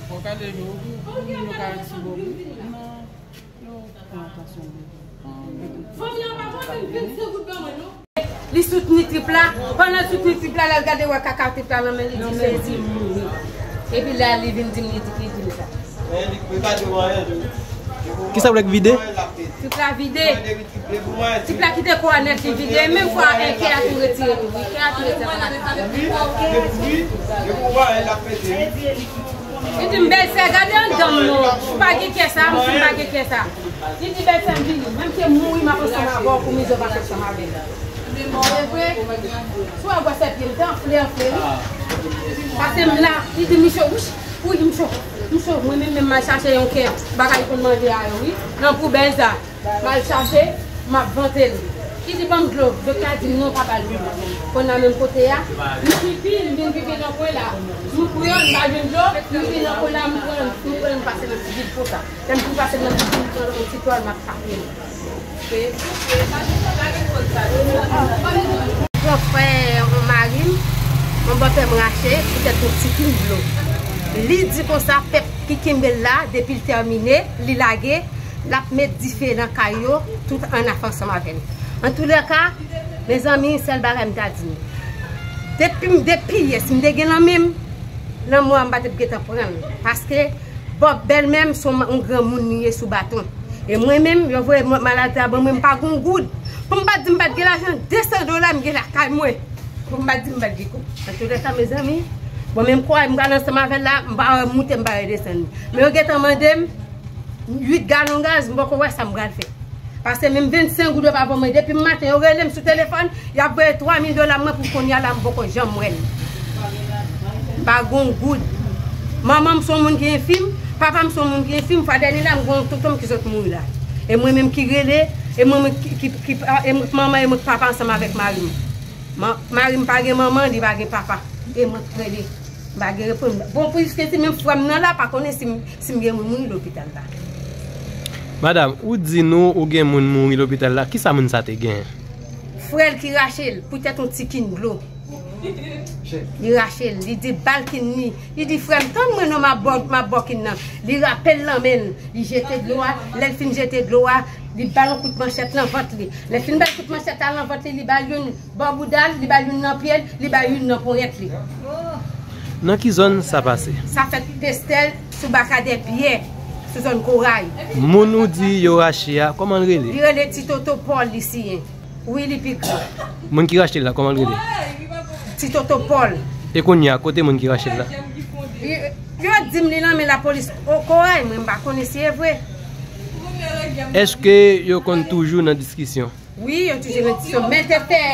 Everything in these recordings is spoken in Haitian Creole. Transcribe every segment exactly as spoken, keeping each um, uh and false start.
Fò gade yo, pou moun yo ka resi bò wi. Non, yo pran atansyon de. Fanmi an pa pote m vennsenk goud ban mwen, non. Li soutni trip la. Pandan l soutni trip la, l al gade wè kaka trip la nan men li, di mezi mouri. Epi la, li vin di m, li di, li di m sa. Kisa w vle k vide? Trip la vide. Trip la kite kò a nèt, li vide. E menm fwa, e kè a tou retire tou wi. Kè a tou retire. Li di m, bèlsè, gade anndan m non. M pa gen kè sa, m di m pa gen kè sa. Li di, bèlsè m vini. Menm ke m mouri, m ap ansanm avè w pou mize w pase ansanm avè m. E vre, si w wè gwosè pye m te anfle, anfle wi. Pase m la, li di, m cho, wouch, wi, m cho, m cho. Mwen menm, menm m al chache yon kè bagay pou n manje a yo wi. Nan poubèl sa. M al chache, m ap vante l. Li di, ban m dlo. Doktè a di m non, pa ba l dlo. Kounye a menm kote a, m pipi, m vin pipi nan kwen la. M pran, m pa jwenn dlo, m vin nan kwen la, m pran, m pran, m pase nan ti vid konsa. Lè m fin pase nan ti vid, m pran yon ti twal, m ap tape l. Gran frè yon mari m, yon bòpè m rache poutèt yon ti kin dlo. Li di konsa, pèp ki kenbe l la, depi l tèmine, li lage, l ap met dife nan kay yo, tout annafè ansanm avè l. Antoulèka, mezanmi, sèl bagay m ta di nou. Depi, depi yè, si m te gen nan men m, lanmò a m pa t ap gentan pran l. Paske bòp bèlmè m se yon granmoun li ye sou baton. E mwen menm, yo voye maladi a ban mwen, m pa gen yon goud. Pou m pa di m pa t gen lajan, de san dola m gen lakay mwen. Pou m pa di m pa t gen goud. Antoulèka, mezanmi, bon, menm kouray m pral ansanm avè l la, m pa wè moute, m pa wè desann. Men yo gentan mande m uit galon gaz, m poko wè sa m pral fè. Paske menm vennsenk goud yo pa ban mwen. Depi maten, yo rele m sou telefòn, y ap voye twa mil dola mwen pou kounye a la, m poko janm wè l. M pa gen yon goud. Manman m se yon moun ki enfim, papa m se yon moun ki enfim, fwa dènye la, m gen yon tonton m ki sot mouri la. E mwen menm ki rele, e mwen menm ki, ki, ki, e mwen, manman e mwen k papa ansanm avèk mari m. Ma-, mari m pa gen manman, li pa gen papa. E mwen k rele. M pa gen reponn. Bon, piske si menm frè m nan la, pa konnen si m, si m gen moun mouri lopital la. Madam, ou di nou ou gen moun mouri lopital la, kisa moun sa te gen? Frè l ki rache l, poutèt yon ti kin dlo. Li rache l, li di bal kin li. Li di, frè m, tann mwen non, m ap bò, m ap bò kin nan. Li rape l nan men l, li jete dlo a. Lè l fin jete dlo a, li ba l yon kout manchèt nan vant li. Lè l fin ba l kout manchèt la nan vant li, li ba l youn bò bouda l, li ba l youn nan pye l, li ba l youn nan ponyèt li. Nan ki zòn sa pase? Sa fèt Pestèl, sou Bakadè Pyè, sou zòn Koray. Moun ou di yo rache a, kòman l rele? Li rele Ti Toto Pòl, li siyen. Wi, li pi gran. Moun ki rache l la, kòman l rele? Ti Toto Pòl. E kounye a, kote moun ki rache l la? Li, yo di m li nan men lapolis o Koray, mwen m pa konnen si e vre. Èske yo konn toujou nan diskisyon? Wi, yo toujou nan diskisyon. Men l te fè,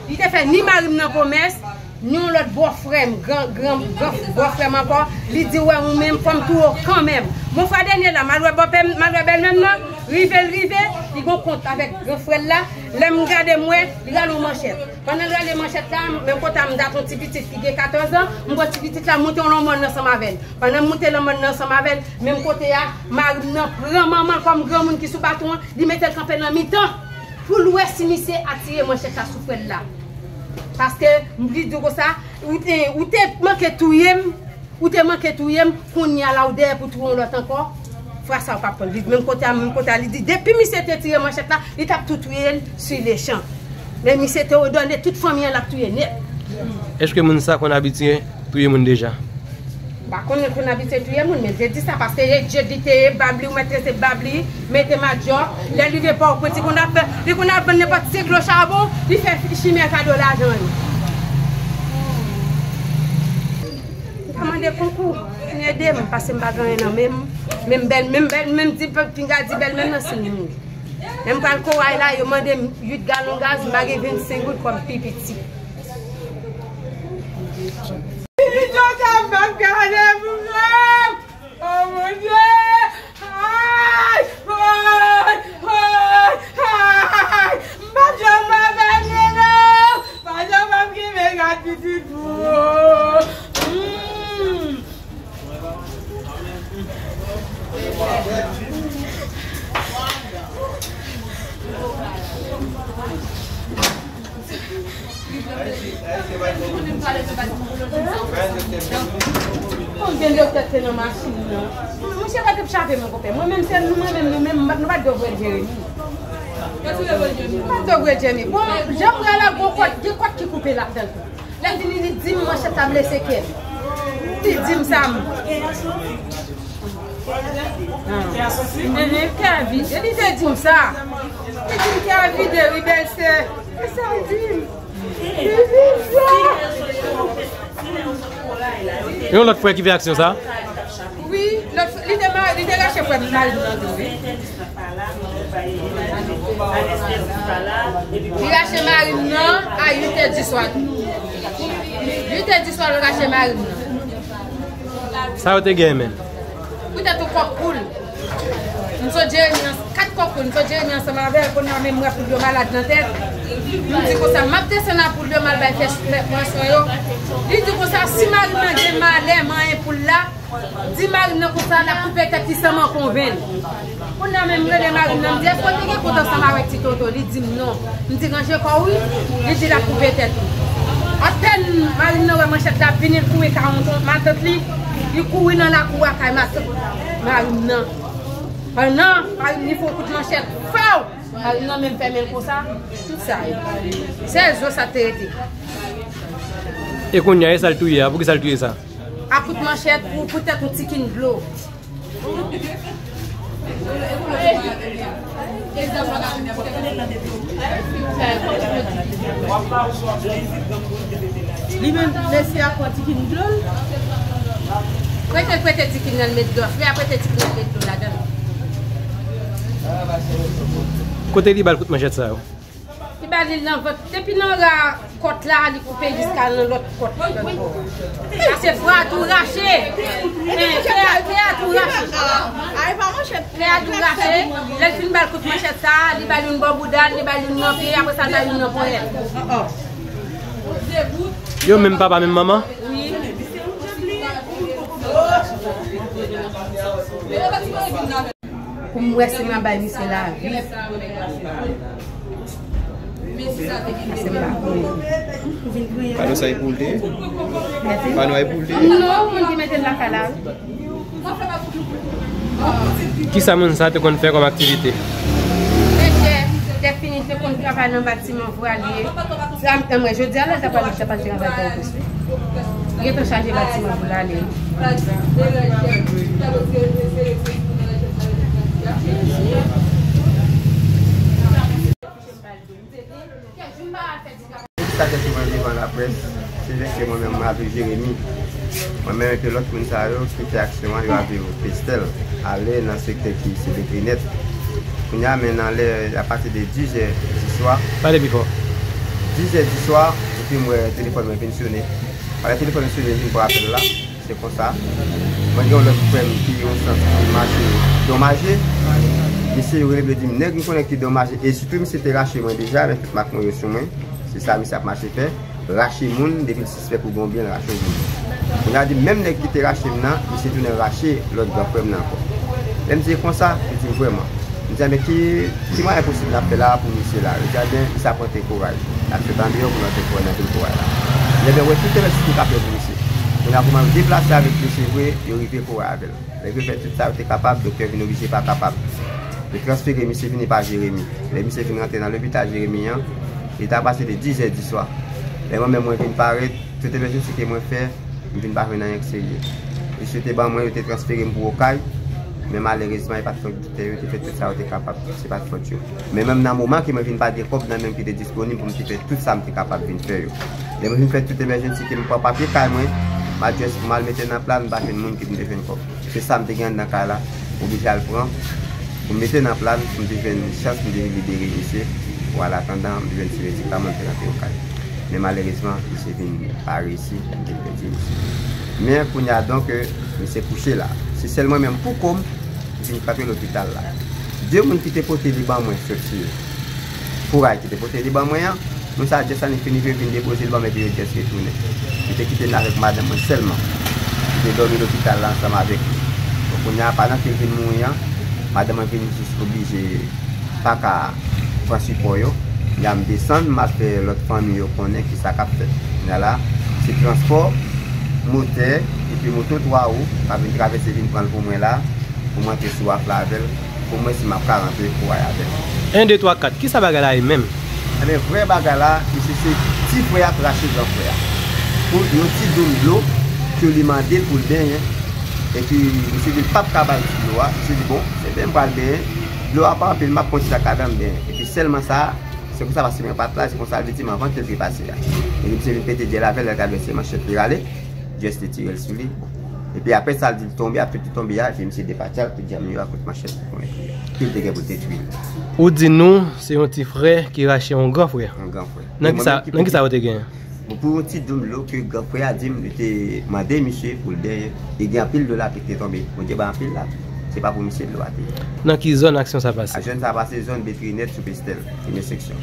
li te fè ni mari m nan pwomès, ni yon lòt bòfrè m, gran, gran, gran bòfrè m ankò, li di, wè, ou menm, fò m touye w kanmenm. Bon, fwa dènye la, m al wè bòpè m, m al wè bèlmè m nan, rive l rive, li gon kont avèk gran frè l la. Lè m gade m wè, li rale yon manchèt. Pandan l rale manchèt la, menm kote a m dat yon ti pitit ki gen katòz an, m pran ti pitit la, m moute yon lanmòn ansanm avè l. Pandan m moute lanmòn nan ansanm avè l, menm kote a, mari m nan pran manman l kòm granmoun ki sou baton an, li mete l kanpe nan mitan. Pou l wè si misye atire manchèt la sou frè l la. Paske, m li di w konsa, ou te, ou te manke touye m, ou te manke touye m, kounye a la ou dèyè pou touye yon lòt ankò. Fwa sa ou pa pran li. Menm kote a, menm kote a, li di, depi misye te tire manchèt la, li t ap tou touye l sou lechan. Men misye te òdone tout fanmi an l ap touye nèt. Èske moun sa konn abitye touye moun deja? M pa konnen l konn abitye touye moun, men l te di sa, paske e djed li te ye, bab li, ou mèt trese bab li, mete madyòk. Lè l rive Pòtoprens, li konn ap, li konn ap vann nenpòt senk lo chabon, li fè chimè kado lajan yo. M ka mande konkou, vin ede m, paske m pa gen anyen nan men m. Menm bèl, menm bèl, menm di, pinga di bèlmè m nan si m mouri. Lè m pral Koray la, yo mande m uit galon gaz, m pa gen vennsenk goud kòm pi piti. Pitit yo sa m p ap gade pou mwen. Oh mon Dieu! Ay! Ay! Ay! Ay! M p ap janm abandone non! Pa janm ap kenbe gad pitit pou ou. Hmm. Konbyen doktè te nan machin nan? Monchè pa t ap chape, mon konpè. Mwen menm, se nou, mwen menm, nou menm, nou pa t dwe vwè Jeremi. Nou pa t dwe vwè Jeremi. Bon, jan m wè la, gon kòd, gen kòd ki koupe ladan l. Lè l vini, li di m manchèt la blese kè l. Li di m sa, m. Kè a vide. Li te di m sa. Li di m kè a vide, wi, bèlsè. E sa l di m. Li di m sa. Yon lòt frè ki fè aksyon sa? Wi, lòt, li te ma-, li te rache frè mari m nan tou, wi. Li rache mari m nan a uit è di swa tou. Uit è di swa, l rache mari m nan. Sa yo te gen men? Poutèt yon kòk poul. M sot Jeremi an, kat kòk poul, m sot Jeremi ansanm avè l, kounye a menm m wè poul yo malad nan tèt. M di konsa, m ap desann a poul yo, m al bay fè, fè pran swen yo. Li di konsa, si mari m nan gen malè manyen poul la, di mari m nan konsa, l ap koupe tèt li san m an konvenn. Kounye a menm m rele mari m nan, m di, èske w te gen kont ansanm avèk ti tonton? Li di m non. M di, ranje kò w wi. Li di l ap koupe tèt ou. Apèn mari m nan wè manchèt la ap vini, l kouri kawon matant li. Li kouri nan lakou a kay matant mari m nan. Pandan mari m li fè yon kout manchèt, faw! Mari m nan menm fèmen l konsa. Tout sa yo. Se zo sa te rete. E kounye a, e sa l touye a? Poukisa l touye sa? A kout manchèt pou, poutèt yon tikin dlo. Li menm, mesye a pran tikin dlo l. Prete, prete tikin nan, l met dlo. Frè a prete tikin nan, l met dlo ladan l. Kote li ba l kout manchèt sa yo? Li ba li nan vant. Depi nan ra kòt la, li koupe jiska nan lòt kòt. Sa se frè a tou rache. Kè a, kè a tou rache. Kè a tou rache. Lè l fin ba l kout manchèt sa, li ba l youn bò bouda l, li ba l youn nan pye, apre sa, l ba l youn nan ponyèt. Yo menm papa, menm manman? Wi. Pou m wè si m a bay misye lavi. Paske m pa konnen. Pano sa e pou l te ye? Pano a e pou l te ye? Non, moun ki mete l lakay la. Kisa moun sa te konn fè kòm aktivite? Mesye, lè fini, te konn travay nan batiman vwalye. Sa m, mwen, jodi a la, l ta pral, l ta pral travay nan ofis li. Li gentan chaje batiman pou l ale. Sa te sou mwen devan laprès, se jis ke mwen menm, mwen ap viv Jeremi. Mwen menm epi lòt moun sa yo ki fè aksyon an, yo ap viv Pestèl, ale nan sektè ki se Deklinèt. Kounye a, men nan lè, apati de dis è di swa. Pale pi fò. Dis è di swa, epi m wè telefòn mwen vin sone. Alè telefòn mwen sone, m vin pran apèl la. Se konsa. Mwen gen yon lòt frè m ki yon sans ki mache Donmaje. Mesye yo rele m, yo di m, nèg m konnen ki Donmaje. E sitou, misye te rache mwen deja, men tout mak mwen yo sou mwen. Se sa misye ap mache fè. Rache moun, depi l sispèk ou gen yon byen, l rache w vre. Kounye a di, menm nèg ki te rache m nan, misye tounen rache lòt gran frè m nan ankò. Lè m di, e konsa? Li di m, vrèman. M di, a, men ki, ki mwayen posib n ap fè la pou misye la? Yo di, a, ben, misye ap rantre Koray. N ap sot andeyò pou n rantre Koray, nan vil Koray la. M di, a, ben, wè tout envestisman m ka fè pou misye. Kounye a, kòman yo deplase avèk misye vre, yo rive Koray avè l. Lè yo fè tout sa yo te kapab, doktè vin oblije pa kapab. Yo transfere misye vini pa Jeremi. Lè misye vin rantre nan lopital Jeremi an, li ta pase de dis è di swa. Lè mwen menm mwen vin parèt, tout envèstisman ke mwen fè, m vin pa jwenn anyen k serye. Jis yo te ban mwen, yo te transfere m pou Okay, men malerezman, e pa t fòt doktè yo, te fè tout sa yo te kapab, se pa t fòt yo. Men menm nan moman ke mwen vin pa gen kòb nan men m ki te disponib pou m te fè tout sa m te kapab vin fè yo. Lè mwen vin fè tout emergency ke m pran papye kay mwen, m adrès pou m al mete nan plan, m pa jwenn moun ki pou m te jwenn kòb. Se sa m te gen anndan kay la, m oblije al pran, pou m mete nan plan, pou m te jwenn chans, pou m te vin libere misye, pou al atandan, m te jwenn ti medikaman, m te rantre Okay. Men malerezman, misye vin pa reyisi, m vin pèdi misye. Men kounye a donk, misye kouche la. Se sèl mwen menm pou kò m, ki vin frape lopital la. De moun ki te pote li ban mwen soti Koray ki te pote li ban mwen an, moun sa a, Jess Annick fin rive vin depoze l ban m epi yo Jess retounen. Li te kite m la avèk madanm mwen sèlman. Li te dòmi lopital la ansanm avèk li. Bon, kounye a, pandan ke l vin mouri an, madanm mwen vin jis oblije pa ka pran sipò yo. La m desann, m al fè lòt fanmi yo konnen kisa k ap fèt. Kounye a la, se transpò, motè, epi moto twa wou k ap vin travèse vin pran l pou mwen la, pou m antre sou waf la avè l, pou m wè si m ap ka rantre kouray avè l. En, de, twa, kat. Kisa bagay la ye menm? Ebyen, vrè bagay la, misye se ti frè a k rache gran frè a. Pou yon ti doum dlo ke li mande l pou l benyen. Epi, misye di l p ap ka ba l ti dlo a. Misye di, bon, se ben m pral benyen. Dlo a pa anpil, m ap pran ti sak ladan m benyen. Epi sèlman sa, se konsa paske men pa t la, se konsa l viktim anvan ke l te pase a. Epi misye vin pete dyèl avè l, lè l travèse manchèt li rale, Jess te tire l sou li. Epi apre sa, l di l tonbe, apre l te tonbe a, epi misye depatche al, tout djam yo a kout manchèt pou mèt li a. Ke l te gen pou l detwi l. Ou di nou, se yon ti frè ki rache yon gran frè. Yon gran frè. Nan kisa, nan kisa yo te genyen? Bon, pou yon ti doum dlo ke gran frè a di m, li te mande misye pou l benyen. E gen anpil dlo la ki te tonbe. Bondye bay anpil la. Se pa pou misye dlo a te ye. Nan ki zòn aksyon sa pase? Aksyon sa pase zòn Betrinèt sou Pestèl, premye seksyon.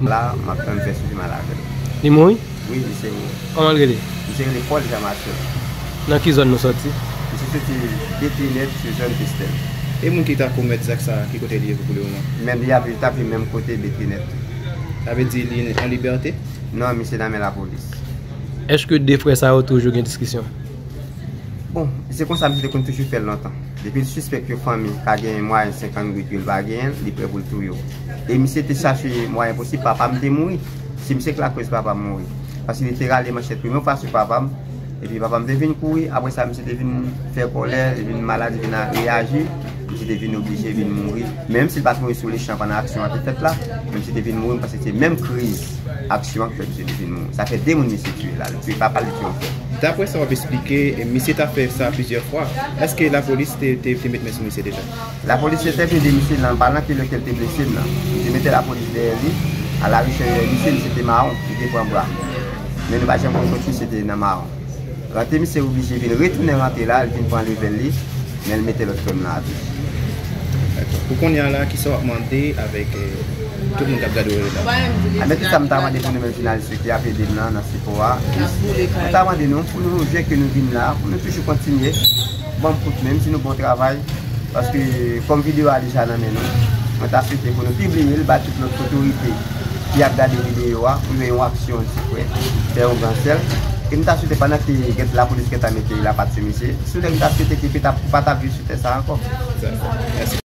La, m ap tann fè swivi m al avè l. Li mouri? Wi, misye mouri. Kòman l rele? Misye rele Paul Jean Marcel. Nan ki zòn nou sòti? Misye soti Betrinèt sou zòn Pestèl. E moun ki ta komèt zak sa, ki kote li ye pou le moman? Menm li ap viv, t ap viv menm kote Betrinèt. Sa vle di li an libète? Non, misye nan men lapolis. Èske de frè sa yo toujou gen diskisyon? Bon, se konsa misye te konn toujou fè l lontan. Depi l sispèk yon fanmi ka genyen mwayen senkant goud ke l pa genyen l, li prè pou l touye w. E misye te chache mwayen posib papa m te mouri. Se misye k lakòz papa m mouri. Paske li te rale manchèt premye fwa sou papa m. Epi papa m te vin kouri. Apre sa, misye te vin fè kòlè, li vin malad, li vin reyaji. Misye te vin oblije vin mouri. Menm si l pa t mouri sou lechan pandan aksyon an te fèt la, men misye te vin mouri paske se menm kriz aksyon an ki fè misye te vin mouri. Sa fè de moun misye tiye la. Li tiye papa l, li tiye yon frè. Daprè sa w ap esplike, e, misye ta fè sa plizyè fwa. Èske lapolis te, te, te met men sou misye deja? Lapolis entèvyouve misye nan, pa nan ke lè ke l te blese l nan. Li te mete lapolis dèyè li, a la rechèch dèyè misye, misye te mawon, li te pran bra. Men nou pa janm konn kot misye te nan mawon. Rante misye oblije vin retounen rante la, li vin pran level li, men l mete lòt frè m nan avi. Dakò. Pou kounye a la, kisa w ap mande avèk, eh, tout moun k ap gade w la? A, men tout sa m ta mande pou nou menm jounalis yo ki ap ede m nan, nan sipò a. M ta mande nou, pou nou jwe ke nou vin la, pou nou toujou kontinye. Ban m kout men, m di nou bon travay. Paske, kòm videyo a deja nan men nou, mwen ta swete pou nou pibliye l, ba tout lòt otorite ki ap gade videyo a, pou yo yon aksyon, silvouplè, fè yon gran sèl. E m ta swete pandan ke gen, lapolis gentan mete lapat sou misye, silvouplè, m ta swete ke peyi a pa t ap viv sou tè sa ankò. Mèsi.